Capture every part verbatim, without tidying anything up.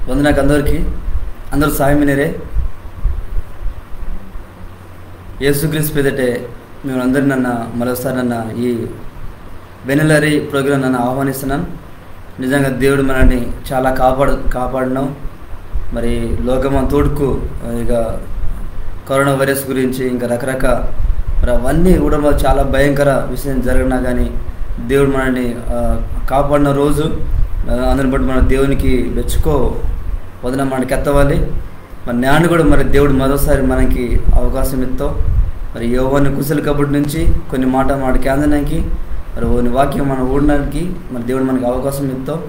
వందనాకు అందరికీ. అందరూ సాయమినిరే. యేసుక్రీస్తు పేదటే మిమ్మల్ని అందరినీ నన్న మరోసారి నన్న ఈ వెన్నెలరి ప్రోగ్రామ్ నన్న ఆహ్వానిస్తున్నాను. నిజంగా దేవుడు మనల్ని చాలా కాపాడు కాపాడినాం. మరి లోకం అంతా ఊడుకు ఇక కరోనా వైరస్ గురించి, ఇంకా రకరకాల, మరి అవన్నీ కూడా మరి చాలా భయంకర విషయం జరగనా కానీ దేవుడు మనల్ని ఆ, కాపాడిన రోజు. ఆ, అందుని బట్టి మన దేవునికి మెచ్చుకో వదన మనకి ఎత్తవాలి. మరి నేండు కూడా మరి దేవుడు మరోసారి మనకి అవకాశం ఇస్తాం. మరి యోవాను కుశల కబురు నుంచి కొన్ని మాట మాట కేందనాకి, మరి ఓని వాక్యం మనం ఊడడానికి మరి దేవుడు మనకి అవకాశం ఇస్తాం.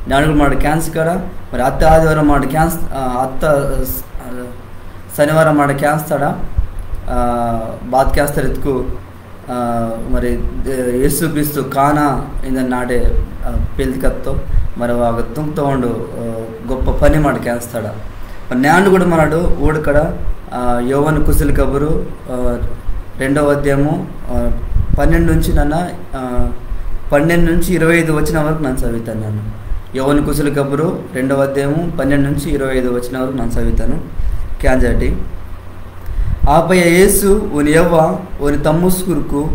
నేండు కూడా మాట కేంజకాడ, మరి అత్త ఆదివారం మాట కేంజ ఆ, అత్త ఆ, శనివారం మాట కేంజతాడ, ఆ, బాత కేంజతాడ ఇత్కు ఆ, మరి దే- యేసుక్రీస్తు కానా ఇందని నాటే ఆ, పెల్దికత్తో, మరి ఒక తుంగ్తోండు ఆ, గొప్ప పని మాట కేంజతాడ. మరి నేండు కూడా మనడు ఊడకడ ఆ, యోవాను కుశల కబురు ఆ, రెండవ అధ్యాయము ఆ, పన్నెండు నుంచి నన్న ఆ, పన్నెండు నుంచి ఇరవై ఐదు వచనం వరకు నన్న చదువుతాను. నన్న యోవాను కుశల కబురు రెండవ అధ్యాయము పన్నెండు నుంచి ఇరవై ఐదు వచనం వరకు నన్న చదువుతాను. కేంజాటి ఆపయ యేసు ఓని యవ్వ, ఓని తమ్ముస్కుర్కు,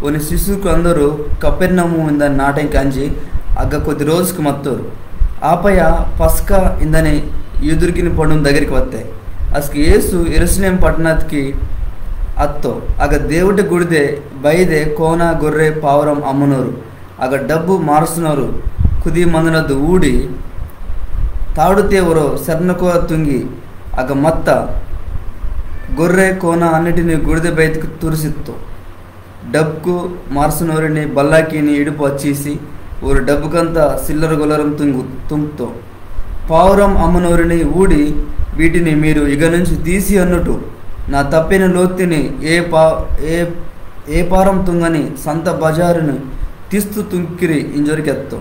ఓని శిశుర్కు అందరు కపెర్నహూము ఇందని నాటెంకి అంజి, అగ్గ కొద్ది రోజ్కు మత్తోరు. ఆపయ పస్కా ఇందని యూదుర్కిని పండుం దగ్గిర్కి వత్తె. అస్కె యేసు యెరూసలేం పట్నాత్కి అత్తో. అగ్గ దేవుటె గుడిదె బయిదె కోన, గొర్రె, పావురం అమ్మనోరు. అగ్గ డబ్బు మార్సనోరు కుది మందనద్దు ఊడి, తాడుతె ఒరొ సెర్నకోర తుంగి, అగ్గ మత్త గొర్రె కోన అన్నిటిని గుడిదె బయిత్కు తురిసిత్తో. డబ్కు మార్సనోరిని బల్లాకిని ఇడుపు అచ్చిసి, ఓరు డబ్కు అంత సిల్లర గొల్లరం తుంగు తుంగ్తో. పావురం అమ్మనోరిని ఊడి, వీటిని మీరు ఇగ నుంచి తీసి అన్నుటు. నా తప్పెని లోత్తిని ఏ పా ఏ ఏ పారం తుంగని సంత బజారును తిస్తు తుంకిరి ఇంజొరి కెత్తో.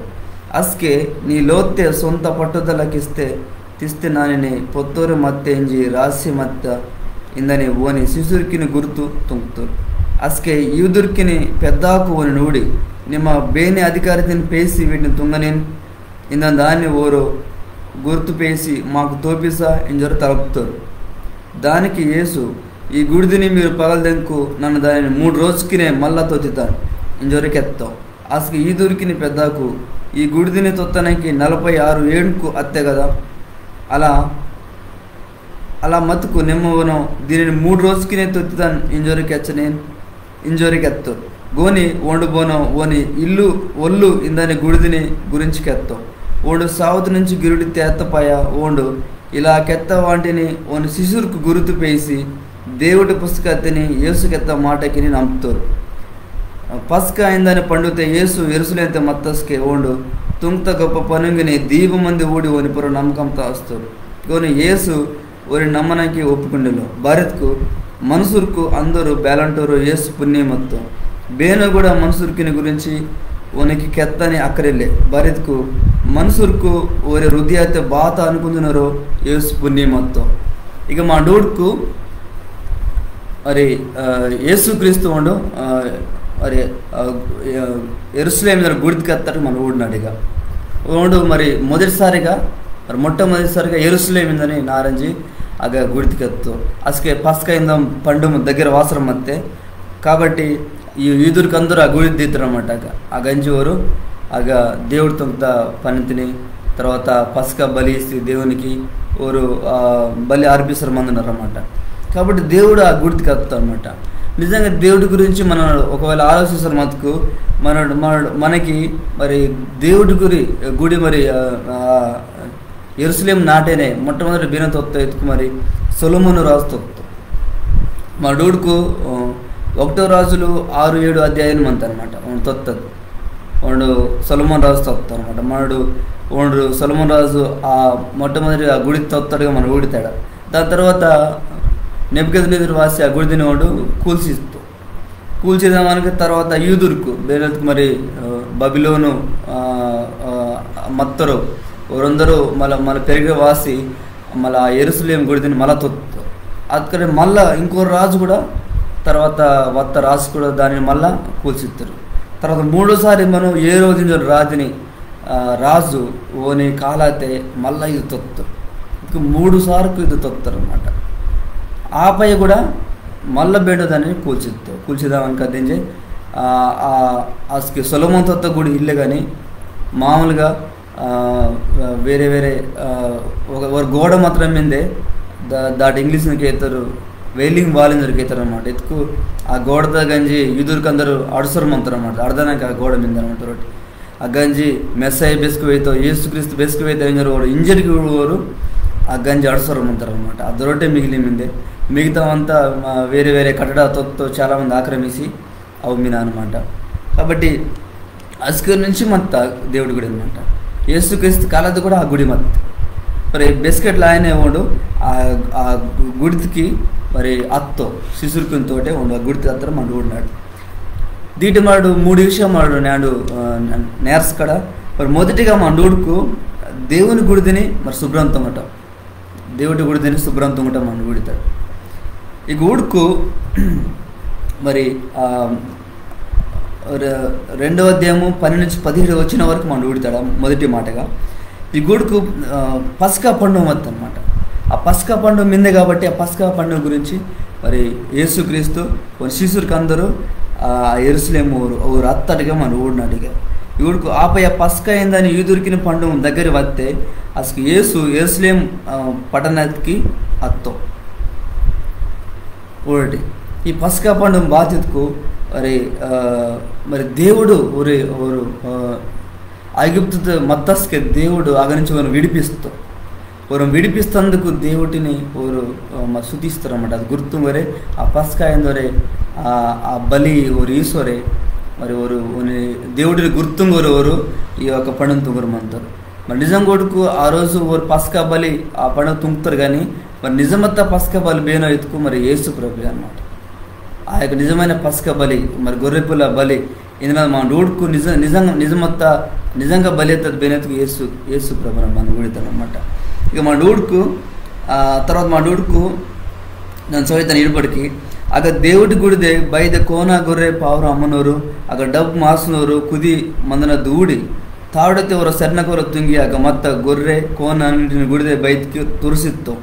అస్కె నీ లోత్తె సొంత పట్టుదల కిస్తె తిస్తినానిని పొత్తోరు మత్తె ఇంజి రాసి మత్త ఇందని ఓని శిశుర్కిని గుర్తు తుంగ్తోరు. అస్కె యూదుర్కిని పెద్దాకు ఓని నూడి, నిమ్మ బేని అధికారతిని పేసి వీటిని తుంగనిన్ ఇందని దానిని ఓరు గుర్తు పేసి మాకు తోపిసా ఇంజొరి తలప్తోరు. దానికి యేసు, ఈ గుడిదిని మీరు పగలదెంకు నన్న దానిని మూడు రోజ్కినే మల్ల తొత్తితాన్ ఇంజొరి కెత్తో. అస్కె యూదుర్కిని పెద్దాకు, ఈ గుడిదిని తొత్తనంకి నలపై ఆరు ఏండ్కు అత్తె గదా. అలా అలా మత్కు నిమ్మ ఓనో దీనిని మూడు రోజ్కినే తొత్తితాన్ ఇంజొరి కెచ్చనిన్ ఇంజొరి కెత్తో. గోని ఓండు బోనో ఓని ఇల్లు ఒల్లు ఇందని గుడిదిని గురించి కెత్తో. ఓండు సావుతు నుంచి గిరుడి తేత్తపాయ ఓండు ఇలా కెత్త వాంటిని ఓని శిశుర్కు గుర్తు పేసి దేవుడి పుస్తకతిని యేసు కెత్త మాటకిని నమ్తోరు. పస్కా ఇందని పండుతె యేసు యెరూసలేంతె మత్తస్కె ఓండు తుంగ్త గొప్ప పనుంగిని దీప మంది ఊడి ఓని పొర్రొ నమ్మకం తాస్తోరు. గోని యేసు ఓరి నమ్మనంకి ఒప్పుకుండెలో. బారిత్కు మనుసుర్కు అందరు బేలంటోరో యేసు పున్ని మత్తో. బేనో కూడా మనుసుర్కిని గురించి ఓనికి కెత్తని అక్కరిల్లె. బారిత్కు మనుసుర్కు ఓరి హృదయతె బాత అనుకుందునోరో యేసు పున్ని మత్తో. ఇక మా డూడ్కు మరి ఆ, యేసుక్రీస్తు ఓండు ఆ, మరి ఆ, యెరూసలేం ఇందని గుడికి కత్తట్టు మన ఊడినాడు. ఇక ఓండు మరి మొదటిసారిగా మరి మొట్టమొదటిసారిగా యెరూసలేం ఇందని నారంజి అగ్గ గుడికి కత్తో. అస్కె పస్కా ఇందం పండుము దగ్గర వాసరం మత్తె. కాబట్టి ఈ యూదుర్కు అందరు ఆ గుడికి దిత్తోరన్నమాట. అగ్గ ఆ గంజి ఓరు అగ్గ దేవుడు తుంగ్త పనితిని తర్వాత పస్కా బలి ఇసి దేవునికి ఓరు ఆ, బలి అర్పిసోరు మందనోరన్నమాట. కాబట్టి దేవుడు ఆ గుడికి కత్తో అన్నమాట. నిజంగా దేవుడి గురించి మనం ఒకవేళ ఆలోచిసోరు మత్కు మన మన మనకి మరి దేవుడి గురి గుడి మరి ఆ, ఆ, యెరూసలేం నాటేనే మొట్టమొదటి బేనో తొత్తో ఇత్కు మరి సొలొమోను రాజు తొత్తో. మా డూడ్కు ఆ, ఒకటో రాజులు ఆరు ఏడు అధ్యాయం మంత అన్నమాట. ఓండు తొత్తది ఓండు సొలొమోను రాజు తొత్తో అన్నమాట. మనడు ఓండు సొలొమోను రాజు ఆ మొట్టమొదటి ఆ గుడి తొత్తడుగా మన ఊడితాడ. దాని తర్వాత నెబుకద్నెజరు వాసి ఆ గుడిదిని ఓండు కూల్సిస్తో. కూల్చిదానికి తర్వాత యూదుర్కు బేనెత్కు మరి ఆ, బబిలోను ఆ, ఆ, మత్తోరో ఓరందరూ మళ్ళా మళ్ళా పెరిగే వాసి మళ్ళా ఆ యెరూసలేం గుడిదిని మళ్ళా తొత్తో. అక్కడ మళ్ళా ఇంకో రాజు కూడా తర్వాత వత్త రాజు కూడా దానిని మళ్ళా కూల్చిత్తారు. తర్వాత మూడోసారి మనం ఏ రోజు రాజుని ఆ, రాజు ఓని కాలాతే మళ్ళా ఇది తొత్తు. మూడు సార్కు ఇది తొత్తరన్నమాట. ఆపయ కూడా మల్ల బేడో దానిని కూల్చిత్తో. కూల్చిదాం అనుక అద్దింజే, ఆ, ఆ, అస్కి సొలొమోన్ తొత్త గుడి ఇల్లే కానీ మామూలుగా, ఆ, వేరే వేరే, ఆ, ఒక, ఒక గోడ మాత్రం మిందే దా-, దాటి ఇంగ్లీష్ని కేతారు, వెయిలింగ్ వాల్ ఇంజోరి కేతారు అనమాట. ఎత్తుకు ఆ గోడ గంజి యూదుర్కు అందరు అడుసరం అంతారు అనమాట. అర్ధనాక ఆ గోడ మింద అనమాట. ఒకటి ఆ గంజి మెస్సయ్య బెస్కు వేతో, యేసుక్రీస్తు బెస్కు వేతో ఇంజోరు ఓరు ఇంజోరికి ఊడు ఓరు ఆ గంజి అడుసరం అంతారు అనమాట. అదొరటే మిగిలి మిందే. మిగతా అంతా, ఆ, వేరే వేరే కట్టడ తొత్తో చాలా మంది ఆక్రమించి అవి మిన అనమాట. కాబట్టి అస్కర్ నుంచి మత్త దేవుడి గుడి అనమాట. యేసుక్రీస్తు కాలది కూడా ఆ గుడి మత్త. మరి బెస్కెట్ల ఆయనే ఓండు ఆ, ఆ గుడికి మరి అత్తో శిశుర్కిని తోటే ఓండు ఆ గుడికి అత్తరు మనడు ఊడినాడు. దీటి మనడు మూడు విషయం మనడు నేడు, ఆ, నేర్చుకడ. మరి మొదటిగా మనడు ఊడుకు దేవుని గుడిదిని మరి శుభ్రం తుంగటం. దేవుడి గుడిదిని శుభ్రం తుంగటం మనడు ఊడితాడు. ఇక ఊడుకు మరి, ఆ, రె-, రెండవ అధ్యాయము పన్నెండు నుంచి పదిహేడు వచనం వరకు మనడు ఊడితాడు మొదటి మాటగా. ఈ గూడుకు, ఆ, పస్కా పండుగ వత్త అనమాట. ఆ పస్కా పండుగ మిందే కాబట్టి ఆ పస్కా పండుగ గురించి మరి యేసుక్రీస్తు ఓని శిశుర్కు అందరు, ఆ, యెరూషలేము ఓరు, ఓరు అత్తడిగా మనడు ఊడినాడిగా. ఈ ఊడుకు ఆపయ పస్కా ఏందని యూదుర్కిని పండుగ దగ్గర వత్తే అసలు యేసు యెరూషలేం, ఆ, పట్టణానికి అత్తో. ఊడటి. ఈ పస్కా పండుగ బాతిత్కు మరి, ఆ, మరి దేవుడు ఒరే, ఓరు, ఆ, ఐగుప్తుతో మత్తస్కే దేవుడు అగ నుంచి ఓరిని విడిపిస్తో. ఓరిని విడిపిస్తందుకు దేవుడిని ఓరు, ఆ, మ-, స్తుతిస్తారు అనమాట. అది గుర్తు వరే ఆ పస్కా ఏందోరే, ఆ, ఆ బలి ఓరు ఈసోరే, మరి ఓరు ఓని దేవుడిని గుర్తుంగోరు ఓరు ఈ యొక్క పండుగ తుంగోరు మంతారు. మరి నిజం కొడుకు ఆ రోజు ఓరు పస్కా బలి ఆ పండుగ తుంగుతారు కానీ మరి నిజమత్త పస్కా బలి బేనో ఎత్తుకు మరి యేసు ప్రభు అనమాట. ఆ యొక్క నిజమైన పస్కా బలి, మరి గొర్రెపిల్ల బలి, ఇందులో మనడు ఊడుకు నిజ-, నిజంగా నిజమత్త నిజంగా బలి ఎత్తది బేనెత్తుకు యేసు, యేసు ప్రభు మనడు ఊడితాడు అనమాట. ఇక మనడు ఊడుకు, ఆ, తర్వాత మనడు ఊడుకు నన్ను చదువుతాను ఇరుపడికి. అగ దేవుడి గుడిదే బయట కోన గొర్రె పావురం అమ్మనోరు, అగ డబ్బు మాసినోరు కుది మందన దూడి తాడుతే ఒరో సెర్నకొర తుంగి అగ మత్త గొర్రె కోన అన్నిటిని గుడిదే బయటికి తురిసిత్తో.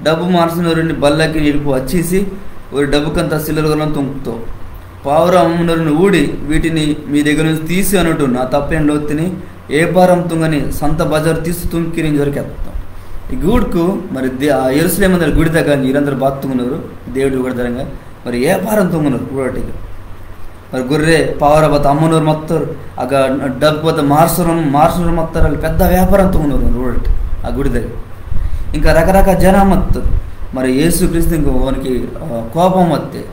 డబ్బు మార్చినోరిని బల్లకి నిలుపు వచ్చేసి, ఒరి డబ్బుకంతా సిల్లర గొర్రెలను తుంగుతో. పావురం అమ్మునోరిని ఊడి, వీటిని మీ దగ్గర నుంచి తీసి అనుటు, నా తప్పేం లోతిని, ఏపారం తుంగని, సంత బజారు తీసి తుంకిరి ఇంజోరి కెత్తో. ఈ గూడుకు, మరి దే-, ఆ యెరూషలేం అందరు గుడి దగ్గర వీరందరూ బాత్తుకున్నారు, దేవుడి గుడి దగ్గర. మరి ఏపారం తుంగనోరు ఊడటిగా. మరి గొర్రె పావుర బత అమ్మనోరు మత్తోరు, అగ డబ్బు బత మార్సరం, మార్సనోరు మత్తోరు, వాళ్ళు పెద్ద వ్యాపారం తుంగనోరు ఊడటి ఆ గుడి దగ్గర. ఇంకా రకరకాల జనం మత్తోరు. మరి యేసుక్రీస్తు ఇంకా ఓనికి, ఆ, కోపం వస్తే,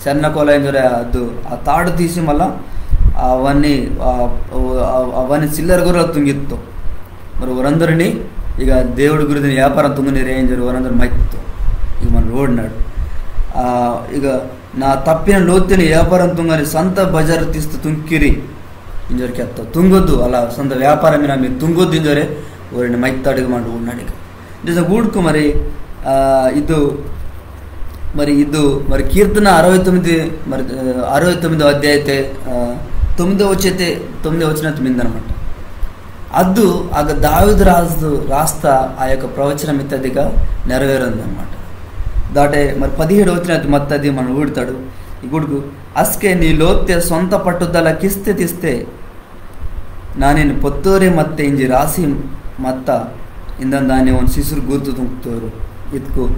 సెన్నకోల ఇంజోరే అద్దు, ఆ తాడు తీసి మళ్ళా అవన్నీ, ఆ, ఆ, అవన్నీ చిల్లర గొర్రెలు తుంగిత్తో. మరి వారందరినీ ఇక దేవుడి గురించి వ్యాపారం తుంగనీరే ఇంజోరి వారందరూ మైత్తో. ఇక మనడు ఊడినాడు. ఆ, ఇక నా తప్పిన లోతిని వ్యాపారం తుంగని సంత బజారు తీస్తూ తుంకిరి ఇంజోరి కెత్తో. తుంగొద్దు, అలా సొంత వ్యాపారం మీద మీరు తుంగొద్దు ఇంజోరే ఓరిని మైత్తాడుగా మనడు ఊడినాడు. ఇక నిజం ఊడుకు మరి, ఆ, ఇద్దు, మరి ఇద్దు, మరి కీర్తన అరవై తొమ్మిది, మరి, ఆ, అరవై తొమ్మిదో అధ్యాయతే, ఆ, తొమ్మిదో వచ్చైతే, తొమ్మిదో వచనం మిందనమాట. అద్దు ఆగ దావీదు రాజు రాస్త ఆ యొక్క ప్రవచనం ఇత్తదిగా నెరవేరుందనమాట. దాటే మరి పదిహేడు వచనం మత్తది మనడు ఊడితాడు. ఈ గుడుకు అస్కే నీ లోత్తే సొంత పట్టుదల కిస్తే తిస్తే నానిని పొత్తోరే మత్తే ఇంజి రాసి మత్త ఇందందాని ఓని శిశురు గుర్తు తుంగుతోరు. ఇత్కు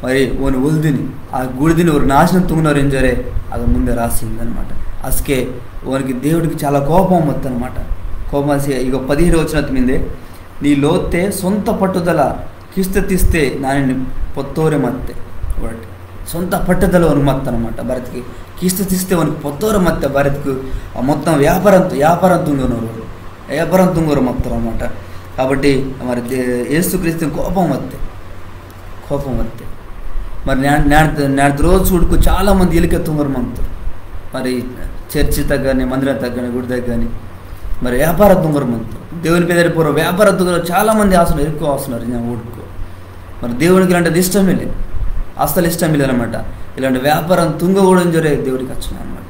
మరి ఓని ఒల్దిని, ఆ గుడిదిని ఓరు నాశనం తుంగనోరు ఇంజోరే అగ ముందే రాసి ఇందనమాట. అస్కే ఓనికి దేవుడికి చాలా కోపం వత్తనమాట. కోపం వచ్చి ఇక పదిహేడు వచనం మిందే, నీ లోత్తే సొంత పట్టుదల కిస్త తిస్తే నానిని పొత్తోరే మత్తే. ఒకటి. సొంత పట్టుదల ఓనికి మత్తనమాట. భరత్కి కిస్త తిస్తే ఓనికి పొత్తోరే మత్తే. భరత్కు ఆ మొత్తం వ్యాపారం, వ్యాపారం తుంగనోరు, వ్యాపారం తుంగోరు మత్తనమాట. కాబట్టి మరి దే-, యేసుక్రీస్తు కోపం వస్తే, కోపం వస్తే మరి నేడు, నేడు, నేడు రోజు ఊడుకు చాలా మంది ఇలికే తుంగోరు మంతోరు. మరి చర్చి తగ్గని, మందిరం తగ్గని, గుడి తగ్గని మరి వ్యాపార తుంగోరు మంతోరు. దేవుని పేదరి పూర్వ వ్యాపార తుంగోరు చాలా మంది ఆస్తున్నారు, ఎక్కువ ఆస్తున్నారు. నేను ఊడుకో మరి దేవునికి ఇలాంటిది ఇష్టమే లేదు, అస్సలు ఇష్టమే లేదన్నమాట. ఇలాంటి వ్యాపారం తుంగకూడదని జరే దేవుడికి వచ్చిన అనమాట.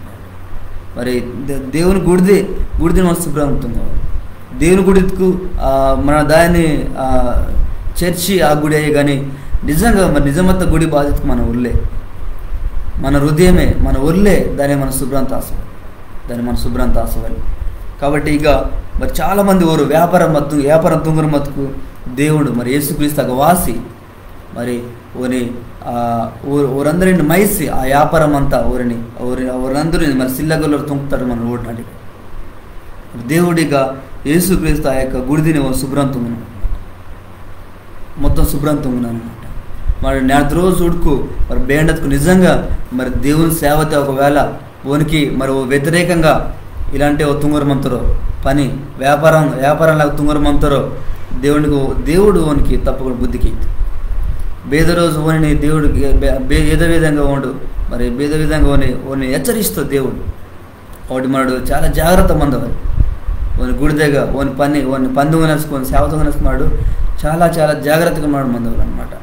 మరి దే-, దేవుని గుడిదే, గుడిదే మనసు శుభ్రం తుంగవాలి. దేవుని గుడికు, ఆ, మన దాన్ని, ఆ, చర్చి ఆ గుడి అయ్యే కానీ, నిజంగా మరి నిజమత్త గుడి బాధ్యతకు మన ఒళ్ళే, మన హృదయమే, మన ఒళ్ళే దాన్ని మన శుభ్రం తాసవాలి. దాన్ని మన శుభ్రం తాసవాలి. కాబట్టి ఇక మరి చాలామంది ఓరు వ్యాపారం మత్తు, వ్యాపారం తుంగరు మత్తుకు దేవుడు మరి యేసుక్రీస్తు ఒక వాసి మరి ఓని, ఆ, ఓ-, ఓరందరిని మైసి ఆ వ్యాపారం అంతా ఓరిని, ఓరి-, ఓరందరిని మరి సిల్లగొల్లరు తుంగుతారు మన ఊడినాడు. దేవుడిగా యేసుక్రీస్తు ఆ యొక్క గుడిదిని ఓ శుభ్రం తుంగను, మొత్తం శుభ్రం తుంగను అనమాట. మరి నేటి రోజు ఊడుకు మరి బేండత్కు నిజంగా మరి దేవుని సేవతే ఒకవేళ ఓనికి మరి ఓ వ్యతిరేకంగా ఇలాంటి ఓ తుంగరమంతరో పని, వ్యాపారం, వ్యాపారంలాగా తుంగరమంతరో దేవునికి ఓ-, దేవుడు ఓనికి తప్పకుండా బుద్ధికి బేద రోజు ఓని దేవుడు బే-, బే-, ఏదో విధంగా ఓండు మరి బేద విధంగా ఓని ఓని హెచ్చరిస్తూ దేవుడు ఒకటి మాడు చాలా జాగ్రత్త మందవాలి. ఓని గుడిదెగ ఓని పని ఓని పందుగనసుకొని సేవతగనసుకున్నాడు. చాలా చాలా జాగ్రత్తగా మాడు మందవాలి అనమాట.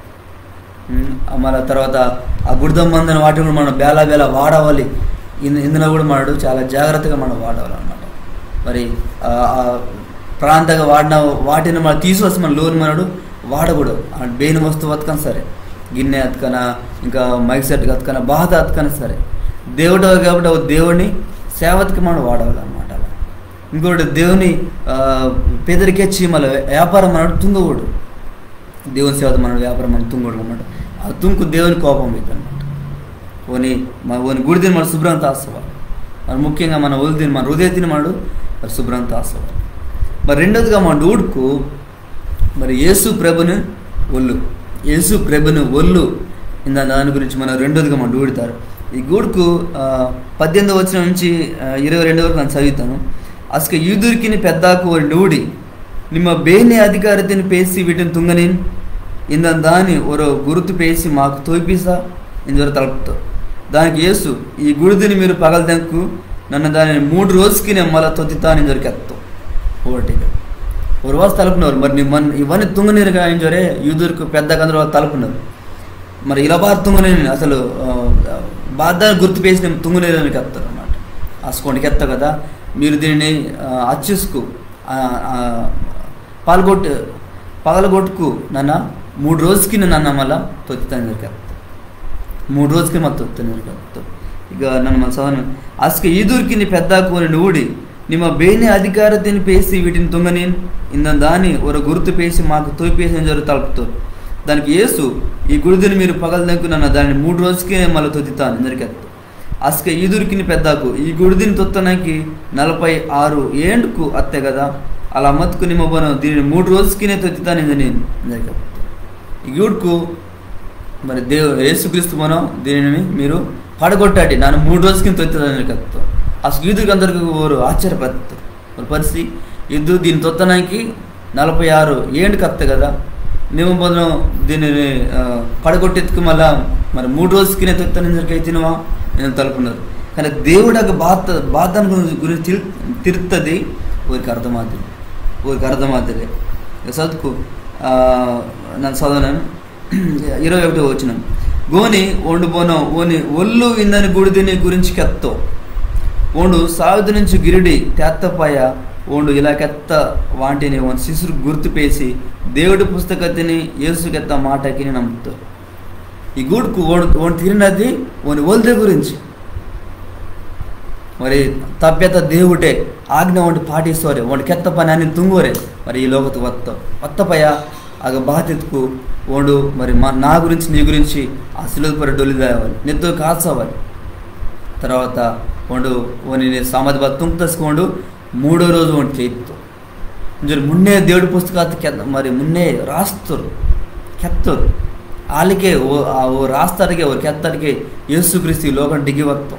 మళ్ళీ తర్వాత ఆ గుడిద మందని వాటిని కూడా మనం బేలా బేలా వాడవాలి. ఇందు ఇందులో కూడా మాడు చాలా జాగ్రత్తగా మనం వాడవాలి అనమాట. మరి ఆ, ఆ ప్రాంతంగా వాడిన వాటిని మనం తీసివచ్చి మన లోన్ మనడు వాడకూడదు. ఆ బేని వస్తువు అతకని సరే, గిన్నె అతకనా, ఇంకా మైక్ సెట్ అతకనా, బాధ అతకనా సరే, దేవుడు కాబట్టి ఆ దేవుడిని సేవతకి మనం వాడవాలి అనమాట. అలా ఇంకోటి దేవుని ఆ, పెదరికెచ్చి మళ్ళీ వ్యాపారం అన్నాడు తుంగకూడదు. దేవుని సేవత మన వ్యాపారం మన తుంగోడు అనమాట. ఆ తుంకు దేవుని కోపం అవుతుంది అనమాట. ఓని మ- ఓని గుడిదిని మన శుభ్రంత ఆసవాలి. మరి ముఖ్యంగా మన ఒలిదిని మన హృదయతిని మాడు మరి శుభ్రంత ఆసవాలి. మరి రెండోదిగా మన ఊడుకు మరి యేసు ప్రభుని ఒళ్ళు, యేసు ప్రభుని ఒళ్ళు ఇందా దాని గురించి మనం రెండోదిగా మన ఊడతారు. ఈ గూడుకు ఆ, పద్దెనిమిదో వచనం నుంచి ఆ, ఇరవై రెండు వరకు నన్ను చదువుతాను. అసలు యూదుర్కిని పెద్దాకు ఓరి నూడి నిమ్మ బేని అధికారతిని పేసి వీటిని తుంగనిన్ ఇందని దాని ఒరో గుర్తు పేసి మాకు తోపిసా ఇంజోరు తలుపుతో. దానికి యేసు, ఈ గుడిదిని మీరు పగలదెంకు నన్న దానిని మూడు రోజుకినే మళ్ళా తొత్తితాను ఇంజోరు కెత్తో. ఒకటి. ఒక రోజు తలుపునోరు మరి నిమ్మ ఇవన్నీ తుంగనీరుగా ఇంజోరే యూదుర్కు పెద్ద కందరు తలుపునోరు. మరి ఇలా బాగా తుంగనీరు అసలు ఆ, బాధ గుర్తు పేసి నేను తుంగనీరు అని కెత్తారు అనమాట. అసుకోండి కెత్త కదా, మీరు దీనిని ఆ, అచ్చుసుకు ఆ, ఆ, పాల్గొట్టు పగలగొట్టుకు నన్న మూడు రోజుకి నన్న మళ్ళా తొత్తితాను ఇంజోరు కెత్తో. మూడు రోజుకి మళ్ళా తొత్తితాను ఇంజోరు కెత్తో. ఇక నన్ను మన చదవను. అసలు యూదుర్కిని పెద్దాకు ఓరి నూడి నిమ్మ బేని అధికారతిని పేసి వీటిని తుంగనిన్ ఇందని దాని ఒరో గుర్తు పేసి మాకు తోపిసా ఇంజోరు తలుపుతో. దానికి యేసు, ఈ గుడిదిని మీరు పగలదెంకు నన్న దానిని మూడు రోజుకినే మళ్ళా తొత్తితాను ఇంజోరు కెత్తో. అసలు యూదుర్కిని పెద్దాకు ఈ గుడిదిని తొత్తనాకి నలభై ఆరు ఏండ్కు అత్తే కదా, అలా మత్తుకు నిమ్మ బోనో దీనిని మూడు రోజుకినే తొత్తితాను ఇంజనిన్ ఇంజోరు కెత్తో. ఈ గూడుకు మరి దేవు యేసుక్రీస్తు బోనో దీనిని మీరు పడగొట్టాటి, నన్న మూడు రోజుకినే తొత్తితాను ఇంజోరు కెత్తో. అసలు యూదుర్కు అందరికి ఓరు ఆశ్చర్యపడతారు. ఓరు పరిసి, ఇద్దు దీని తొత్తనాకి నలభై ఆరు ఏండ్కు అత్త కదా, నిమ్మ బోనో దీనిని ఆ, పడగొట్టెత్తుకు మళ్ళా మరి మూడు రోజుకినే తొత్తితాను ఇంజోరు కెత్తినవా ఇంజోరు తలుపునోరు. కానీ దేవుడు ఒక బాత బాధను గురించి తిరు- తిరుత్తది ఓరికి అర్థమాతలే, ఓరికి అర్థమాతలే. ఇక చదువుకు ఆ, నన్ను చదవనాను. ఇరవై ఒకటో వచనం. గోని ఓండు బోనో ఓని ఒళ్ళు ఇందని గుడిదిని గురించి కెత్తో. ఓండు సావితి నుంచి గిరిడి తేత్తపాయ ఓండు ఇలా కెత్త వాంటిని ఓని శిష్యుర్కు గుర్తు పేసి దేవుడి పుస్తకతిని యేసు కెత్త మాటకిని నమ్ముతో. ఈ గూడుకు ఓండు ఓండు తిరినది ఓని ఒలిది గురించి. మరి తప్పెత దేవుడే ఆజ్ఞ ఓండు పాటిస్తోరే, ఓండు కెత్త పని అన్ని తుంగోరే, మరి ఈ లోకతు వత్తో. వత్తపయ ఆగ బాతిత్కు ఓండు మరి మా నా గురించి నీ గురించి ఆ సిలువ పొర్రో డొల్లి దాయవాలి, నెత్తురు కార్చవాలి. తర్వాత ఓండు ఓనిని సమాధి బాత తుంగ్తస్కు ఓండు మూడో రోజు ఓండు కెత్తో. ఇంజోరు మున్నే దేవుడి పుస్తకాతె కెత్త మరి మున్నే రాస్తోరు, కెత్తోరు. ఆలకే ఓ ఆ ఓ రాస్తాడికే ఓ కెత్తడికే యేసుక్రీస్తు ఈ లోకం డిగి వత్తో.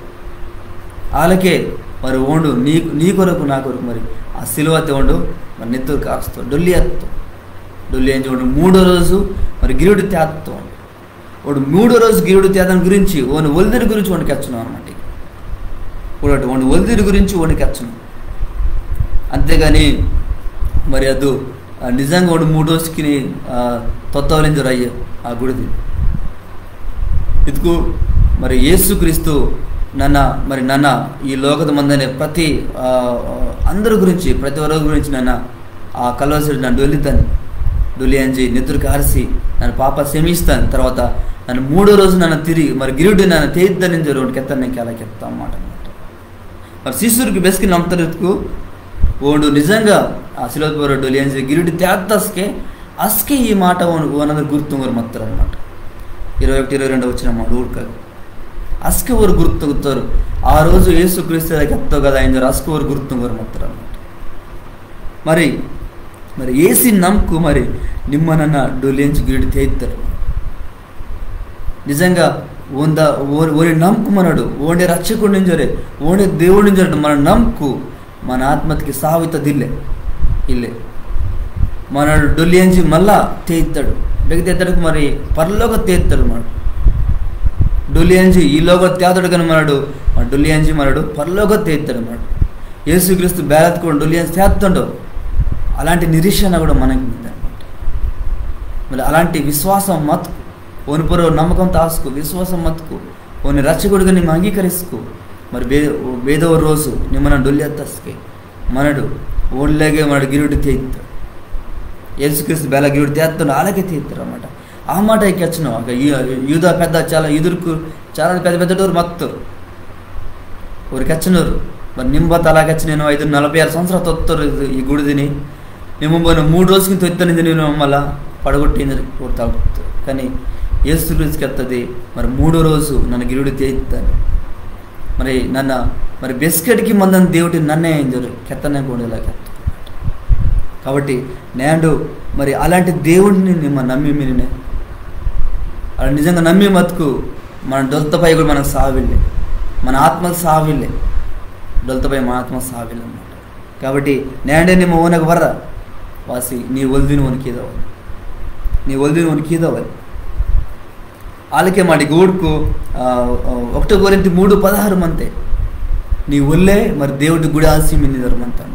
ఆలకే మరి ఓండు నీ నీ కొరకు నా కొరకు మరి ఆ సిలువతె ఓండు మరి నెత్తురు కార్స్తో డొల్లి అత్తో. డొల్లి అంజి ఓండు మూడో రోజు మరి గిరుడు తేత్తో. ఓండు మూడో రోజు గిరుడు తేదని గురించి ఓని ఒలిదిరి గురించి ఓండు కెచ్చను అనమాట. ఓండు ఓని ఒలిదిరి గురించి ఓండు కెచ్చను. అంతేగాని మరి అదు ఆ, నిజంగా ఓండు మూడు రోజుకిని ఆ, తొత్తవలింజోరు అయ్యో ఆ గుడిది. ఇద్దుకు మరి యేసుక్రీస్తు నన్న మరి నన్న ఈ లోకత మందనే ప్రతి ఆ, అందరి గురించి ప్రతి ఒక్కరి గురించి నన్న ఆ కలవసిడి నన్న డొల్లితాను. డొల్లి అంజి నెత్తురు కార్సి, నన్న పాప క్షమిస్తాను, తర్వాత నన్న మూడో రోజు నన్న తిరిగి మరి గిరుడు నన్న తేద్దానింజోరు ఓండు కెత్తన్నే కేలా కెత్త మాట అన్నమాట. మరి శిష్యుర్కు బెస్కి నమ్తోరెత్కు ఓండు నిజంగా ఆ సిలువత్ పొర్రో డొల్లి అంజి గిరుడు తేత్తస్కే అస్కే ఈ మాట ఓన్-, ఓనందరు గుర్తుంగోరు మత్తోరు అన్నమాట. ఇరవై ఒకటి, ఇరవై రెండు వచనం మాట ఊడకాదు. అస్కే ఓరు గుర్తుంగోరు. ఆ రోజు యేసు క్రీస్తు కెత్తో కదా ఇంజోరు అస్కే ఓరు గుర్తుంగోరు మత్తోరు అన్నమాట. మరి, మరి ఏసి నమ్కు మరి నిమ్మ నన్న డొల్లి అంజి గిరుడు తేయిత్తోరు. నిజంగా ఓంద-, ఓ-, ఓని నమ్కు మనడు, ఓండే రక్షకుండు ఇంజోరే, ఓండే దేవుడు ఇంజోరే మన నమ్కు మన ఆత్మతికి సావితదిల్లే, ఇల్లే. మనడు డొల్లి అంజి మళ్ళా తేయిత్తోడు. బెగ తేయిత్తోడు మరి పరలోక తేయిత్తోడు మనడు. డొల్లి అంజి ఈ లోక తేదోడు కానీ మనడు, మన డొల్లి అంజి మనడు పరలోక తేయిత్తోడు మనడు. యేసుక్రీస్తు బేలత్కు డొల్లి అంజి తేత్తోండో అలాంటి నిరీక్షణ కూడా మనకి ఉందన్నమాట. మరి అలాంటి విశ్వాసం మత్కు, ఓని పొర్రో నమ్మకం తాస్కు, విశ్వాసం మత్కు, ఓని రక్షకుడుగా నిమ్మ అంగీకరిస్కు, మరి బే-, బేదో రోజు నిమ్మ నన్న డొల్లి అత్తస్కే మనడు ఓన్లేగే మనడు గిరుడు తేయిత్తోడు. యేసుక్రీస్తు బేల గిరుడు తేత్తోండో ఆలకే తేయిత్తోడు అన్నమాట. ఆ మాట కెచ్చినో, అగ్గ యూ-, యూదా పెద్ద చాలా యూదుర్కు చాలా పెద్ద పెద్దోరు మత్తోరు. ఓరు కెచ్చినోరు. మరి నిమ్మ తలా కెచ్చినేను ఐదు నలభై ఆరు సంవత్సరాలు తొత్తోరు ఇది, ఈ గుడిదిని. నిమ్మ పోయిన మూడు రోజుకి తొత్తనిది నేను మళ్ళా పడగొట్టింది ఓరు తలుపుతారు. కానీ యేసుక్రీస్తు కెత్తది మరి మూడో రోజు నన్న గిరుడు తేయిత్తాను. మరి నన్న మరి బెస్కెట్కి మందని దేవుడు నన్నే ఇంజోరు కెత్తనే కూడా ఇలా కెత్త. కాబట్టి నేడు మరి అలాంటి దేవుడిని నిమ్మ నమ్మి మినినే. అలా నిజంగా నమ్మి మత్కు మన డొల్తపై కూడా మనకు సావిల్లే, మన ఆత్మ సావిల్లే, డొల్తపై మన ఆత్మ సావిల్లే అన్నమాట. కాబట్టి నేడే నిమ్మ ఓనకు వర్ర వాసి నీ ఒల్దిని ఓనికి ఈదవాలి, నీ ఒల్దిని ఓనికి ఈదవాలి. ఆలకే మాడి గూడ్కు, ఆ, ఆ, ఒకటో కొరింథీ మూడు పదహారు మంతే, నీ ఒల్లే మరి దేవుడి గుడి ఆసి మిన్నిదరు మంత అన్నమాట.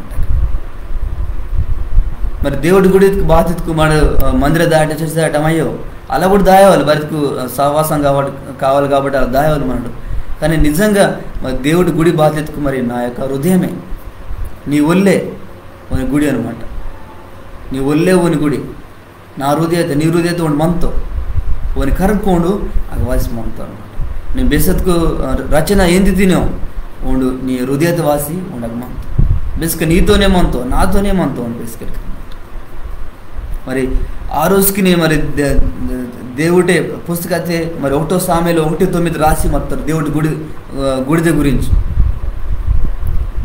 మరి దేవుడి గుడి బాతిత్కు మాడు, ఆ, మందిర దాటి చేసి దాటమయ్యో అలా కూడా దాయవాలి. బతుకు సహవాసం కాబట్టి, కావాలి కాబట్టి అలా దాయవాలి మనడు. కానీ నిజంగా మరి దేవుడి గుడి బాతిత్కు మరి నా యొక్క హృదయమే, నీ ఒల్లే ఓని గుడి అన్నమాట. నీ ఒల్లే ఓని గుడి, నా హృదయతే, నీ హృదయతే ఓండు మంతో, ఓని కరుక్కోండు అగ్గ వాసి మంతో అన్నమాట. నీ బెస్కెట్కు, ఆ, రచన ఏంది తినో ఓండు నీ హృదయతే వాసి ఓండు అగ్గ మంతో. బెస్కెట్ నీతోనే మంతో, నాతోనే మంతో ఓండు బెస్కెట్కు అన్నమాట. మరి ఆ రోజుకినే మరి దే-, దే-, దేవుడే పుస్తకతే మరి ఒకటో సామెలు ఒకటి తొమ్మిది రాసి మత్తారు దేవుడి గుడి, ఆ, గుడిద గురించి.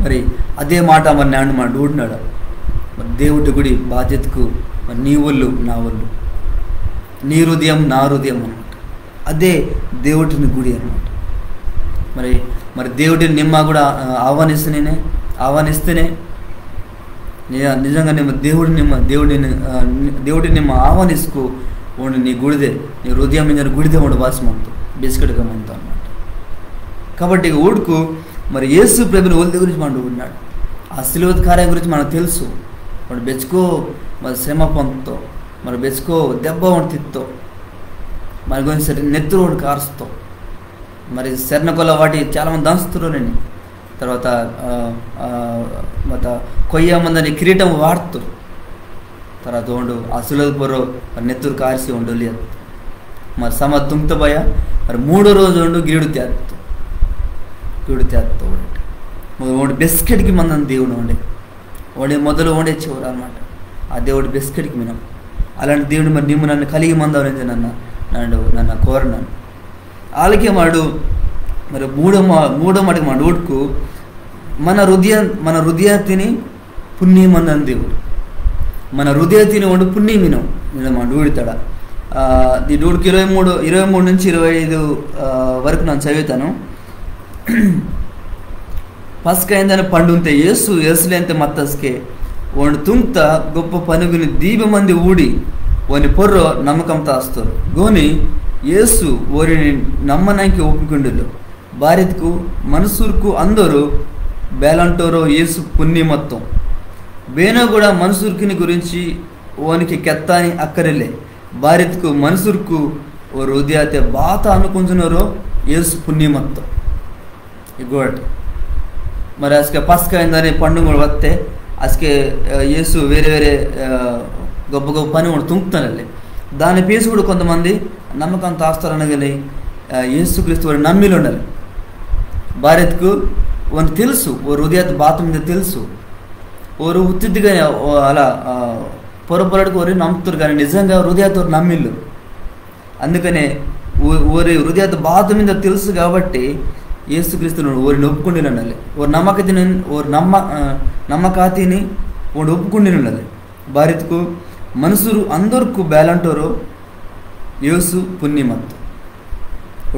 మరి అదే మాట మరి నన్న మాడు ఊడినాడు. మరి దేవుడి గుడి బాతిత్కు మరి నీ ఒల్లు నా ఒల్లు, నీ హృదయం నా హృదయం అన్నమాట. అదే దేవుడిని గుడి అన్నమాట. మరి, మరి దేవుడిని నిమ్మ కూడా, ఆ, ఆహ్వానిస్తేనే, ఆహ్వానిస్తేనే నిజ-, నిజంగా నిమ్మ దేవుడి నిమ్మ, దేవుడిని, ఆ, ని-, దేవుడిని నిమ్మ ఆహ్వానిస్కు ఓండు నీ గుడిదే, నీ హృదయం మీద గుడిదే ఓండు వాసి మంతో, బెస్కెట్గా మంతో అన్నమాట. కాబట్టి ఇక ఊడుకు మరి యేసు ప్రభుని ఒల్లి గురించి మాడు ఊడినాడు. ఆ సిలువత్ కార్యం గురించి మనకు తెలుసు. ఓండు బెచ్చుకో మరి శ్రమ పొందుతో, మరి బెచ్చుకో దెబ్బ ఓండు తిత్తో, మరి గురించి సరే నెత్తురు ఓండు కారుస్తో, మరి శరణకొల వాటి చాలామంది దంచుతురు నేను. తర్వాత, ఆ, ఆ, మత కొయ్య మందని కిరీటం వాడుతురు. తర్వాత ఓండు ఆ సిలువత్ పొర్రో మరి నెత్తురు కారిసి ఓండు డొల్లి అత్తో. మరి సమ తుంగ్త భయ, మరి మూడో రోజు ఓండు గిరుడు తేత్తో. గిరుడు తేత్తో ఓండు. మరి ఓండు బెస్కెట్కి మందని దేవుడు ఓండే. ఓండే మొదలు ఓండే చివరు అన్నమాట. ఆ దేవుడు బెస్కెట్కి మినం. అలాంటి దేవుడు మరి నిమ్మ నన్న కలిగి మందవాలని నన్న, నన్న, నన్న కోరినాను. ఆలకే మాడు మరి మూడో మా-, మూడో మాటకి మాడు ఊడుకు మన హృదయ, మన హృదయతిని పున్ని మందని దేవుడు. మన హృదయతిని ఓండు పున్ని మినం. ఇలా మాడు ఊడితాడా? ఆ, ఈ ఊడుకు ఇరవై మూడు, ఇరవై మూడు నుంచి ఇరవై ఐదు, ఆ, వరకు నన్న చదువుతాను. పస్కా ఇందని పండుంతే యేసు యెరూసలేంతే మత్తస్కే ఓండు తుంగ్త గొప్ప పనుగుని దీబె మంది ఊడి ఓని పొర్రో నమ్మకం తాస్తోరు. గోని యేసు ఓరిని నమ్మనంకి ఒప్పుకుండులో. బారిత్కు మనుసుర్కు అందోరు బేలంటోరో యేసు పున్ని మత్తో. బేనో కూడా మనుసుర్కిని గురించి ఓనికి కెత్తాని అక్కరిల్లే. బారిత్కు మనుసుర్కు ఓరు హృదయతే బాత అనుకుంటున్నారో యేసు పున్ని మత్తో. ఇగోట్. మరి అస్కే పస్కా ఇందని పండుగ వత్తే, అస్కే, ఆ, యేసు వేరే వేరే, ఆ, గొప్ప గొప్ప పని ఓండు తుంగ్తనల్లే. దాని పేసి కూడా కొంతమంది నమ్మకం తాస్తారనగలి, ఆ, యేసుక్రీస్తు ఓరిని నమ్మిలోండలే. బారిత్కు ఓని తెలుసు, ఓరి హృదయత బాత మింద తెలుసు. ఓరు ఉత్తిద్దిగానే, ఓ, అలా, ఆ, పొరపొరడికి ఓరి నమ్ముతారు, కానీ నిజంగా హృదయత ఓరు నమ్మిల్లు. అందుకనే ఓ-, ఓరి హృదయత బాత మింద తెలుసు కాబట్టి యేసుక్రీస్తును ఓరిని ఒప్పుకుండినల్లే. ఓరి నమ్మకతిని, ఓరి నమ్మ-, ఆ, నమ్మకాతిని ఓండు ఒప్పుకుండినల్లే. బారిత్కు మనుసురు అందర్కు బేలంటోరో యేసు పున్ని మత్తో.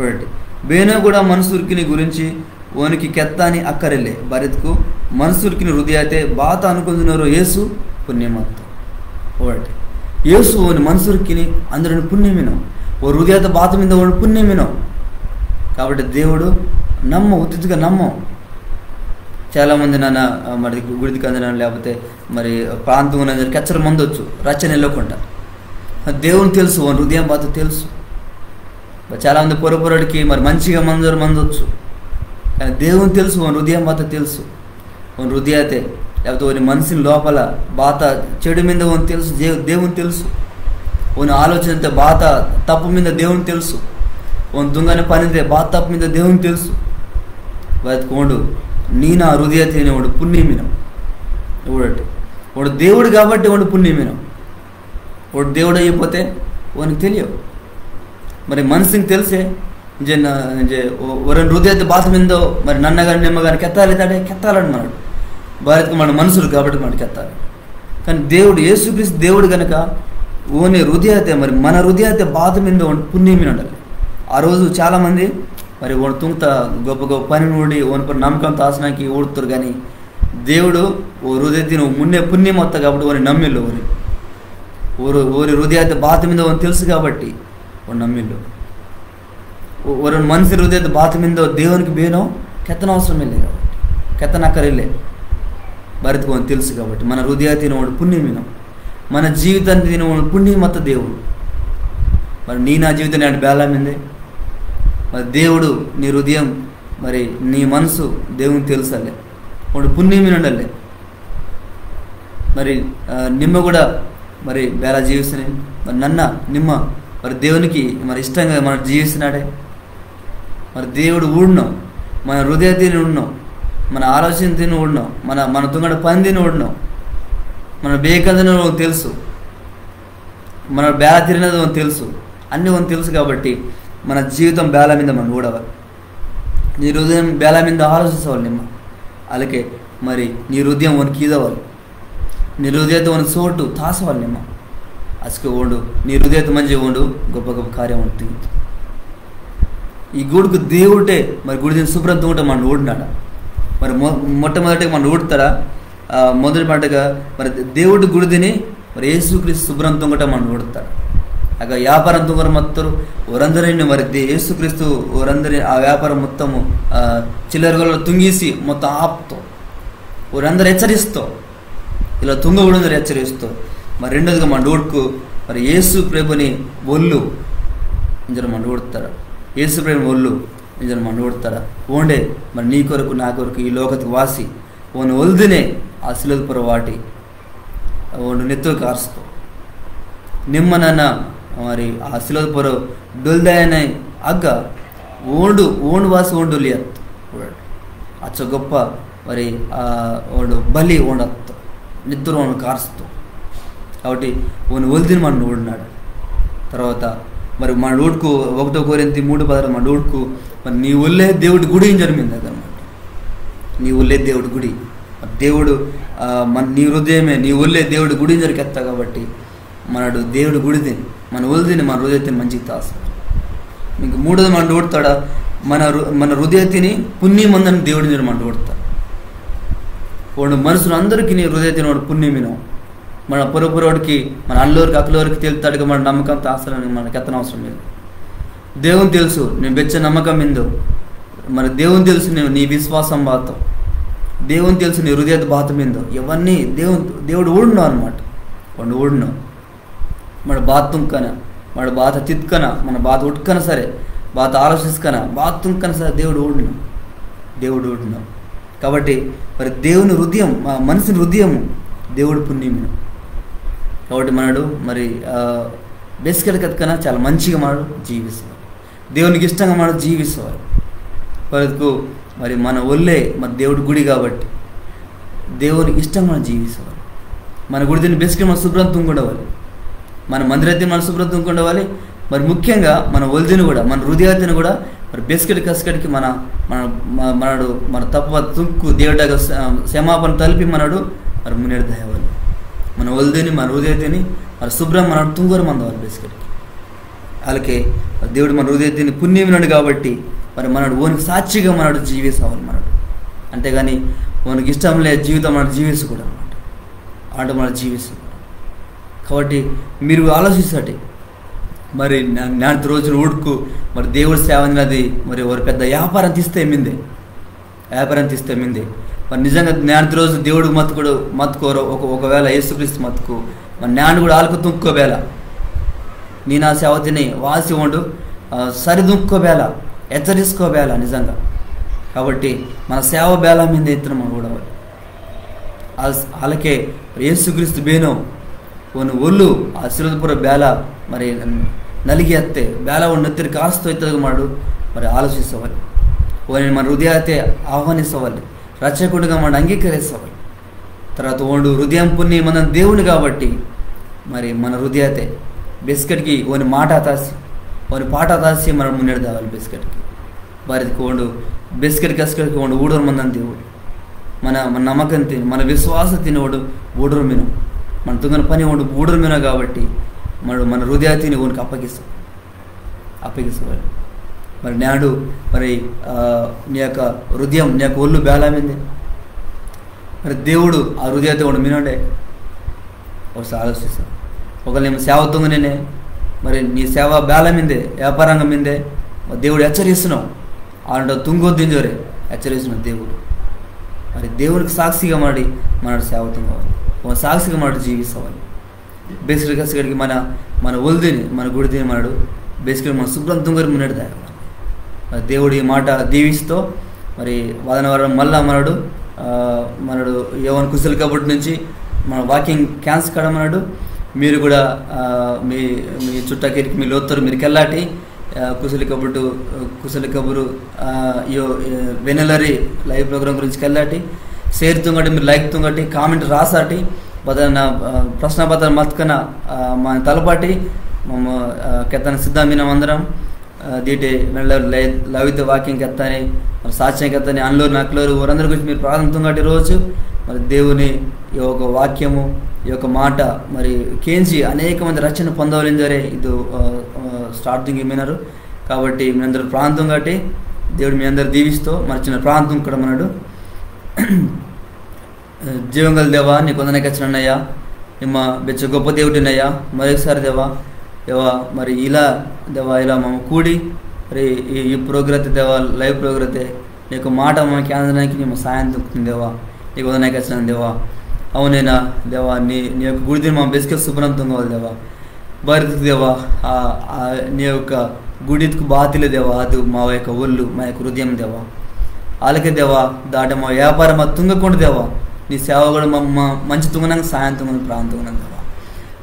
ఒకటి, బేనో కూడా మనుసుర్కిని గురించి ఓనికి కెత్తాని అక్కరిల్లే. బారిత్కు మనుసుర్కిని హృదయతే బాత అనుకుంటున్నారో యేసు పున్ని మత్తో. ఒకటి, యేసు ఓని మనుసుర్కిని అందరిని పున్ని మినో. ఓ హృదయత బాత మింద ఓండు పున్ని మినో. కాబట్టి దేవుడు నమ్మో, ఉత్తిగా నమ్మో. చాలామంది నన్న, ఆ, మరి గుడికి అందనో, లేకపోతే మరి ప్రాంతం కెచ్చర మందొచ్చు, రచ్చన ఇల్లకుంట. దేవుని తెలుసు, ఓని హృదయం బాత తెలుసు. మరి చాలామంది పొరపొరడికి మరి మంచిగా మందరు మందొచ్చు, కానీ దేవుని తెలుసు, ఓని హృదయం బాత తెలుసు. ఓని హృదయతే, లేకపోతే ఓని మనిషిని లోపల బాత చెడు మింద ఓని తెలుసు, దే-, దేవుని తెలుసు. ఓని ఆలోచనతే బాత తప్పు మింద దేవుని తెలుసు. ఓని తుంగని పనితే బాత తప్పు మింద దేవుని తెలుసు. బారిత్కు ఓండు నీ నా హృదయతిని ఓండు పున్ని మినో. ఒకటి, ఓండు దేవుడు కాబట్టి ఓండు పున్ని మినో. ఓండు దేవుడు అయిపోతే ఓనికి తెలియవు. మరి మనిషికి తెలిసే, ఇంజే నా-, ఇంజే ఓ-, ఒరని హృదయత బాత మిందో మరి నన్నగాని నిమ్మగాని కెత్తాలి తాడే కెత్తాలని మనడు. బారిత్కు మన మనుసురు కాబట్టి మనడు కెత్తాలి. కానీ దేవుడు, యేసుక్రీస్తు దేవుడు గనక ఓని హృదయతే, మరి మన హృదయతే బాత మింద ఓండు పున్ని మినోండలే. ఆ రోజు చాలామంది మరి ఓండు తుంగ్త గొప్ప గొప్ప పని ఊడి ఓని పని నమ్మకం తాసనాకి ఊడుతారు, కానీ దేవుడు ఓ హృదయతిని మున్నే పున్ని మత్తో కాబట్టి ఓని నమ్మిల్లు. ఓరి, ఓరు, ఓరి హృదయతే బాత మింద ఓని తెలుసు కాబట్టి ఓని నమ్మిల్లు. ఓ-, ఒరని మనిషి హృదయతే బాత మిందో దేవునికి బేనో కెత్తన అవసరం ఇల్లే కాబట్టి, కెత్తనక్కరిల్లే. బారిత్కు ఓని తెలుసు కాబట్టి మన హృదయతిని ఓండు పున్ని మినో, మన జీవితాన్ని తిని ఓండు పున్ని మత్తో దేవుడు. మరి నీ నా జీవితం నేడు బేలా మిందే. మరి దేవుడు నీ హృదయం, మరి నీ మనసు దేవునికి తెలుసల్లే. ఓండు పున్ని మినోండలే. మరి, ఆ, నిమ్మ కూడా మరి బేలా జీవిస్తేనే, మరి నన్న నిమ్మ మరి దేవునికి మరి ఇష్టంగా మన జీవిస్తున్నాడే. మరి దేవుడు ఊడినో, మన హృదయతిని ఊడినో, మన ఆలోచనతిని ఊడినో, మన, మన తుంగడ పనితిని ఊడినో, మన బేకందని తెలుసు, మన బేల తిరిగినది ఓనికి తెలుసు, అన్నీ ఓనికి తెలుసు కాబట్టి మన జీవితం బేల మింద మన ఊడవాలి. నీ హృదయం బేల మింద ఆలోచించవాలి నిమ్మ. అలాగే మరి నీ హృదయం ఓనికి ఈదవాలి. నీ హృదయతే ఓనికి సోటు తాసవాలి నిమ్మ. అసలు ఓండు నీ హృదయతే మంచి ఓండు గొప్ప గొప్ప కార్యం ఓండు తుంగితో. ఈ గుడికి దేవుడే మరి గుడిదిని శుభ్రం తుంగటం మన ఊడినాడ. మరి మొ-, మొట్టమొదటిగా మన ఊడతాడా? ఆ, మొదటి మాటగా మరి దేవుడి గుడిదిని మరి యేసుక్రీస్తు శుభ్రం తుంగటం మన ఊడతాడు. అగ వ్యాపారం తుంగర మత్తరు ఓరందరిని మరి దే-, యేసుక్రీస్తు ఓరందరి ఆ వ్యాపారం మొత్తము, ఆ, చిల్లరగొల్ల తుంగిసి మొత్తం ఆపుతో. ఓరందరూ హెచ్చరిస్తో, ఇలా తుంగకూడదని హెచ్చరిస్తో. మరి రెండోదిగా మన ఊడుకు మరి యేసు ప్రభుని ఒళ్ళు ఇంజర మన ఊడతాడు. యేసు ప్రభుని ఒళ్ళు ఇంజర మన ఊడతాడు. ఓండే మరి నీ కొరకు నా కొరకు ఈ లోకతికి వాసి, ఓని ఒల్దినే ఆ సిలువ పొర వాటి ఓండు నెత్తురు కార్స్తో. నిమ్మ నన్న మరి ఆ సిలువ పొర డొల్దాయనే అగ్గ ఓండు, ఓండు వాసి ఓండు డొల్లి అత్తో. అచ్చ గొప్ప మరి ఆ ఓండు బలి ఓండు అత్తో. నెత్తురు ఓండు కార్స్తో. కాబట్టి ఓని ఒల్దిని మన ఊడినాడు. తర్వాత మరి మన ఊడుకు ఒకటో కొరింథీ మూడు పదహారు మన ఊడుకు మరి నీ ఒళ్ళే దేవుడి గుడి ఇంజర మిందే అన్నమాట. నీ ఒళ్ళే దేవుడి గుడి. దేవుడు, ఆ, మన, నీ హృదయమే, నీ ఒళ్ళే దేవుడి గుడి ఇంజర కెత్త కాబట్టి మనడు దేవుడి గుడిదిని, మన ఒల్దిని, మన హృదయతిని మంచిగా తాసు. ఇంకా మూడోది మన ఊడతాడా, మన హృ-, మన హృదయతిని పున్ని మందని దేవుడి ఇంజర మన ఊడతాడు. ఓండు మనుషులందరికీ నీ హృదయతిని ఓండు పున్ని మినో. మన పొరపొరోడికి, మన అల్లోరికి, అక్కలోరికి తెలుతాడుగా మన నమ్మకం తాసరని మన కెత్తన అవసరం ఇల్లే. దేవుని తెలుసు నీ బెచ్చ నమ్మకం మిందో. మరి దేవుని తెలుసు నీ, నీ విశ్వాసం బాతో. దేవుని తెలుసు నీ హృదయత బాత మిందో. ఇవన్నీ దేవుని, దేవుడు ఊడినో అన్నమాట. ఓండు ఊడినో. మన బాత తుంకన, మన బాత తిత్కన, మన బాత ఉట్కన సరే, బాత ఆలోచిస్కన, బాత తుంకన సరే దేవుడు ఊడినో. దేవుడు ఊడినో. కాబట్టి మరి దేవుని హృదయం, ఆ మనిషిని హృదయము దేవుడు పున్ని మినో. కాబట్టి మనడు మరి, ఆ, బేసికల్ కత్కన చాలా మంచిగా మనడు జీవిస్తాడు. దేవునికి ఇష్టంగా మనడు జీవిస్తాడు. వరకు మరి మన ఒళ్ళే మరి దేవుడి గుడి కాబట్టి దేవునికి ఇష్టంగా మనం జీవిస్తాడు. మన గుడిదిని బేసికల్ మన శుభ్రం తుంగుండవాలి, మన మందిరతిని మన శుభ్రం తుంగుండవాలి. మరి ముఖ్యంగా మన ఒలిదిని కూడా, మన హృదయతిని కూడా మరి బేసికల్ కసకడికి మన, మన, మ-, మనడు మన తప్ప తుంకు దేవుడాగ స-, క్షమాపణ తలిపి మనడు మరి మున్నెడు దయవాలి. మన ఒలిదిని, మన హృదయతిని మరి శుభ్రం మనడు తుంగోరు మందవాలి బేసికడికి. అలాగే దేవుడు మన హృదయతిని పుణ్యమినాడు కాబట్టి మరి మనడు ఓనికి సాక్షిగా మనడు జీవిస్తావాలి మనడు. అంతేగాని ఓనికి ఇష్టం లే జీవితం మనడు జీవించకూడదు అనమాట. ఆట మనడు జీవిస్తాడు. కాబట్టి మీరు ఆలోచిస్తాటి, మరి నా-, నేటి రోజున ఊడుకు మరి దేవుడి సేవ అనేది మరి ఒక పెద్ద వ్యాపారం తీస్తే మిందే, వ్యాపారం తీస్తే మిందే. మరి నిజంగా నేటి రోజు దేవుడు మతుకుడు మతుకోరు ఒక, ఒకవేళ యేసుక్రీస్తు మతుకు మరి నాన్న కూడా ఆలకు తుంక్కోబేల, నీ నా సేవ తిని వాసి ఉండు, ఆ, సరిదుంక్కోబేల, హెచ్చరిసుకోబేల నిజంగా. కాబట్టి మన సేవ బేల మీద ఎత్తున మనం కూడా ఆ-, అలాగే యేసుక్రీస్తు బేనో ఓని ఒళ్ళు ఆ సిలువపుర బేల మరి నలిగి అత్తే బేల ఓని నెత్తిరి కాస్తో ఇత్తది మాడు మరి ఆలోచిస్తవాలి. ఓని మన హృదయతే ఆహ్వానిస్తవాలి, రక్షకుడిగా మనం అంగీకరిస్తవాలి. తర్వాత ఓండు హృదయం పున్ని మన దేవుని కాబట్టి మరి మన హృదయతే బెస్కెట్కి ఓని మాట తాసి, ఓని పాట తాసి మనం మున్నెడదావాలి బెస్కెట్కి. బారిదికి ఓండు బెస్కెట్ కస్కెట్కి ఓండు ఊడోరు మందని దేవుడు. మన, మన నమ్మకం తిని, మన విశ్వాస తిని ఓండు ఊడోరు మినో. మన తుంగని పని ఓండు ఊడోరు మినో కాబట్టి మన, మన హృదయ తిని ఓనికి అప్పగిస్తాం, అప్పగిస్తాం. మరి నాడు మరి, ఆ, నీ యొక్క హృదయం, నీ యొక్క ఒళ్ళు బేలా మిందే. మరి దేవుడు ఆ హృదయతే ఓండు మినోడే. ఒకసారి ఆలోచిస్తాం. ఒకవేళ నేను సేవ తుంగనేనే, మరి నీ సేవ బేల మిందే, వ్యాపారంగా మిందే, మరి దేవుడు హెచ్చరిస్తున్నావు. ఆడ తుంగొద్దు ఇంజోరే హెచ్చరిస్తున్నావు దేవుడు. మరి దేవునికి సాక్షిగా మాడి మనడు సేవ తుంగవాలి, ఓ సాక్షిగా మనడు జీవిస్తవాలి. బేసికల్ కసగడికి మన, మన ఒలిదిని, మన గుడిదిని మనడు బేసికల్ మన శుభ్రం తుంగరి మున్నెడదాయ. మరి దేవుడు ఈ మాట దీవిస్తూ మరి వాదన వారం మళ్ళా మనడు, ఆ, మనడు యోవాను కుశల కబుర్తి నుంచి మన వాక్యం క్యాన్స్ కాడ మనడు. మీరు కూడా, ఆ, మీ, మీ చుట్టాకిరికి మీ లోత్తరు మీరు కెళ్ళాటి, ఆ, కుశల కబుర్తు, కుశల కబురు, ఆ, యో, ఏ, వెన్నెలరి లైవ్ ప్రోగ్రామ్ గురించి కెళ్ళాటి. షేర్ తుంగటి, మీరు లైక్ తుంగటి, కామెంట్ రాసాటి, బదన, ఆ, ప్రశ్న పత్రం మత్కన, ఆ, మా తలపాటి, మమ్మ, ఆ, కెత్తన సిద్ధం మినం అందరం. ఆ, దీటే వెన్నెల లై-, లవిత వాక్యం కెత్తాని, మరి సాక్ష్యం కెత్తాని, అన్లోరు నక్లోరు ఊరందరి గురించి మీరు ప్రార్థన తుంగటి రోజు. మరి దేవుని ఈ యొక్క వాక్యము, ఈ యొక్క మాట మరి కేంజి అనేక మంది రక్షణ పొందవాలిందరే ఇది, ఆ, ఆ, స్టార్టింగ్ మినరు. కాబట్టి మీ అందరు ప్రార్థన తుంగటి, దేవుడు మీ అందరు దీవిస్తూ మరి చిన్న ప్రార్థన కూడా మనడు. జీవంగల దేవా, నీకు వందనాకి వచ్చినయ్యా, నిమ్మ బెచ్చ గొప్ప దేవుడినయ్యా. మరొకసారి దేవా, దేవా, మరి ఇలా దేవా, ఇలా మమ్మ కూడి మరి ఈ, ఈ ప్రోగ్రాతే దేవా, లైవ్ ప్రోగ్రాతే నీకు మాట మమ్మ కేంజనాకి నిమ్మ సాయం తుంగ్తిని దేవా. నీకు వందనాకి వచ్చిన దేవా. అవునేనా దేవా, నీ, నీ యొక్క గుడిదిని మమ్మ బెస్కె శుభ్రం తుంగవాలి దేవా. బారిత్కు దేవా, ఆ, ఆ, నీ యొక్క గుడిత్కు బాతిలే దేవా, అది మా యొక్క ఒళ్ళు, మా యొక్క హృదయం దేవా. అలాగే దేవా, దాట మా వ్యాపారం మా తుంగకుండా దేవా, నీ సేవ కూడా మా, మా మంచి తుంగనాక సాయం తుంగని ప్రార్థన తుంగనాక దేవా.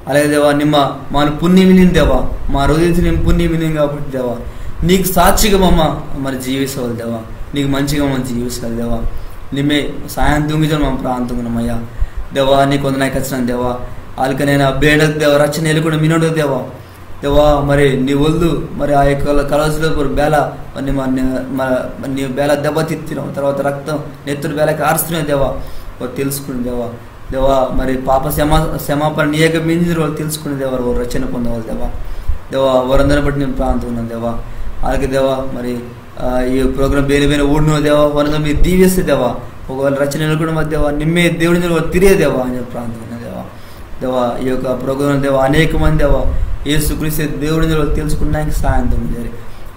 అలాగే దేవా, నిమ్మ మాను పుణ్యం మినింది దేవా, మా హృదయం నిమ్మ పుణ్యం మినింది కాబట్టి దేవా, నీకు సాక్షిగా మమ్మ మరి జీవిస్తవాలి దేవా, నీకు మంచిగా మమ్మ జీవిస్తవాలి దేవా. నిమ్మే సాయం తుంగిజను మమ్మ ప్రార్థన తుంగనమయ్యా. దేవా, నీకు వందనాకి వచ్చిన దేవా, అలకనైనా బేడకు దేవా, రక్షణ ఎలుకుండా మినోడు దేవా. దేవా, మరి నీ ఒళ్ళు మరి ఆ యొక్క కలవసిలో బేల, మరి నీ మ-, నీ మ-, నీ బేల దెబ్బ తిత్తినావు, తర్వాత రక్తం నెత్తురు బేల కారుస్తున్నావు దేవా. ఓ తెలుసుకుని దేవా, దేవా, మరి పాప క్షమా-, క్షమాపణ నీ యొక్క మింజరు వాళ్ళు తెలుసుకుని దేవా, ఓ రక్షణ పొందవాలి దేవా. దేవా, వారందరిని బట్టి నేను ప్రార్థన తుంగనాను దేవా. అలాగే దేవా, మరి, ఆ, ఈ ప్రోగ్రామ్ బేరే బేరే ఊడినో దేవా, వారందరూ మీరు దీవిస్తే దేవా, ఒకవేళ రక్షణ ఎలుకుండా మరి దేవా, నిమ్మే దేవుడిని వాళ్ళు తిరిగే దేవా అని చెప్పి ప్రార్థన తుంగనాను దేవా. దేవా, ఈ యొక్క ప్రోగ్రామ్ దేవా, అనేక మంది దేవా, యేసుక్రీస్తు దేవుడిని వాళ్ళు తెలుసుకున్నాక సాయం తుంగజరి.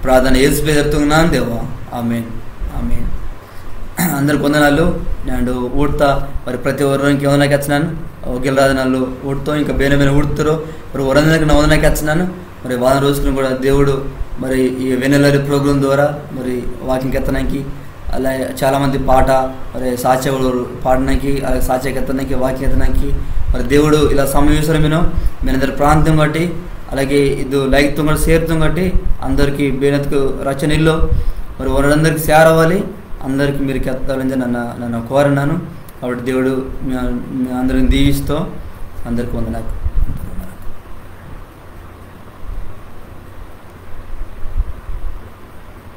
ప్రార్థన యేసు పేరు తుంగనాను దేవా. ఆమేన్. ఆమేన్. అందరికి వందనాలు. నేను ఊడతా, మరి ప్రతి ఒక్కరికి వందనాకి వచ్చినాను. ఒకవేళ రాదు నాలో ఊడుతో, ఇంకా బేన బేన ఊడుతారు. మరి వారందరికి నా వందనాకి వచ్చినాను. మరి వారం రోజుకుని కూడా దేవుడు మరి ఈ వెన్నెలరి ప్రోగ్రామ్ ద్వారా మరి వాక్యం కెత్తనాకి, అలా చాలా మంది పాట, మరి సాక్ష్య పాడడానికి, అలాగే సాక్ష్య కెత్తడానికి, వాక్యం కెత్తడానికి, మరి దేవుడు ఇలా సమయం ఇస్తారు. మీను మీరందరూ ప్రార్థన కట్టి, అలాగే ఇది లైక్ తుంగడు, షేర్ తుంగటి, అందరికీ బేనత్కు రచన ఇల్లు, మరి వారందరికీ షేర్ అవ్వాలి, అందరికీ మీరు కెత్తాలని నన్ను నన్ను కోరన్నాను. కాబట్టి దేవుడు మీ మీ అందరిని దీవిస్తూ, అందరికీ వందనాలు.